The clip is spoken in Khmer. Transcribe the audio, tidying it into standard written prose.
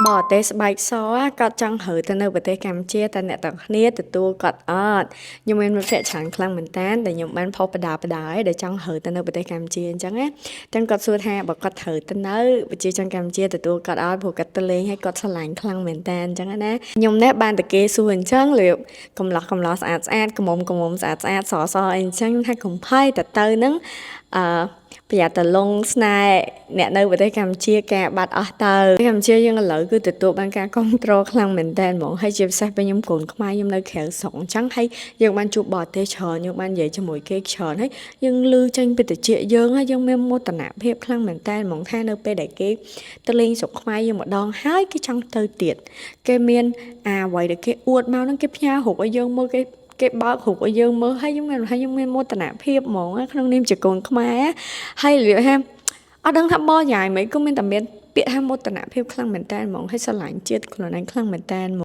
បរទេសស្បែកសគាត់ចង់រើទៅនៅប្រទេសកម្ពុជាតែអ្នកទាំងគ្នាទទួលគាត់អត់ខ្ញុំមានមិត្តភក្តិច្រើនខ្លាំងមែនតើដែលខ្ញុំបានផុសបដាបដាឲ្យដែលចង់រើទៅនៅប្រទេសកម្ពុជាអញ្ចឹងណាចឹងគាត់សួរថាបើគាត់ត្រូវទៅនៅប្រជាជនកម្ពុជាទទួលគាត់អត់ព្រោះគាត់ទៅលេងហើយគាត់ស្រឡាញ់ខ្លាំងមែនតើអញ្ចឹងណាខ្ញុំនេះបានតែគេសួរអញ្ចឹងរបៀបកំឡោះកំឡោះស្អាតស្អាតកំមុំកំមុំស្អាតស្អាតសសអីអញ្ចឹងថាកំភៃតែទៅហ្នឹងអឺប្រយ័ត្នតែលងស្នេហ៍អ្នកនៅប្រទេសកម្ពុជាការបាត់អស់ទៅកម្ពុជាយើងឥឡូវគឺទទួលបានការគ្រប់គ្រងខ្លាំងមែនតើហ្មងហើយជាពិសេសពេលខ្ញុំកូនខ្មែរខ្ញុំនៅក្រៅស្រុកអញ្ចឹងហើយយើងបានជួបបរទេសច្រើនយើងបាននិយាយជាមួយគេច្រើនហើយយើងឮចេញពីតិចយើងហើយយើងមានមោទនភាពខ្លាំងមែនតើហ្មងថានៅពេលដែលគេទៅលេងស្រុកខ្មែរយើងម្ដងហើយគេចង់ទៅទៀតគេមានអាអ្វីដែលគេអួតមកហ្នឹងគេផ្ញើរូបឲ្យយើងមើលគេគេបើករូបឲ្យយើងមើលហើយយើងមានហើយយើងមានមោទនភាពហ្មងក្នុងនាមជាកូនខ្មែរហើយរបៀបថាអត់ដឹងថាបរិយាយមិនក៏មានតែមានពាក្យថាមោទនភាពខ្លាំងមែនតើហ្មងហើយស្រឡាញ់ជាតិខ្លួនឯងខ្លាំងមែនតើហ្មង។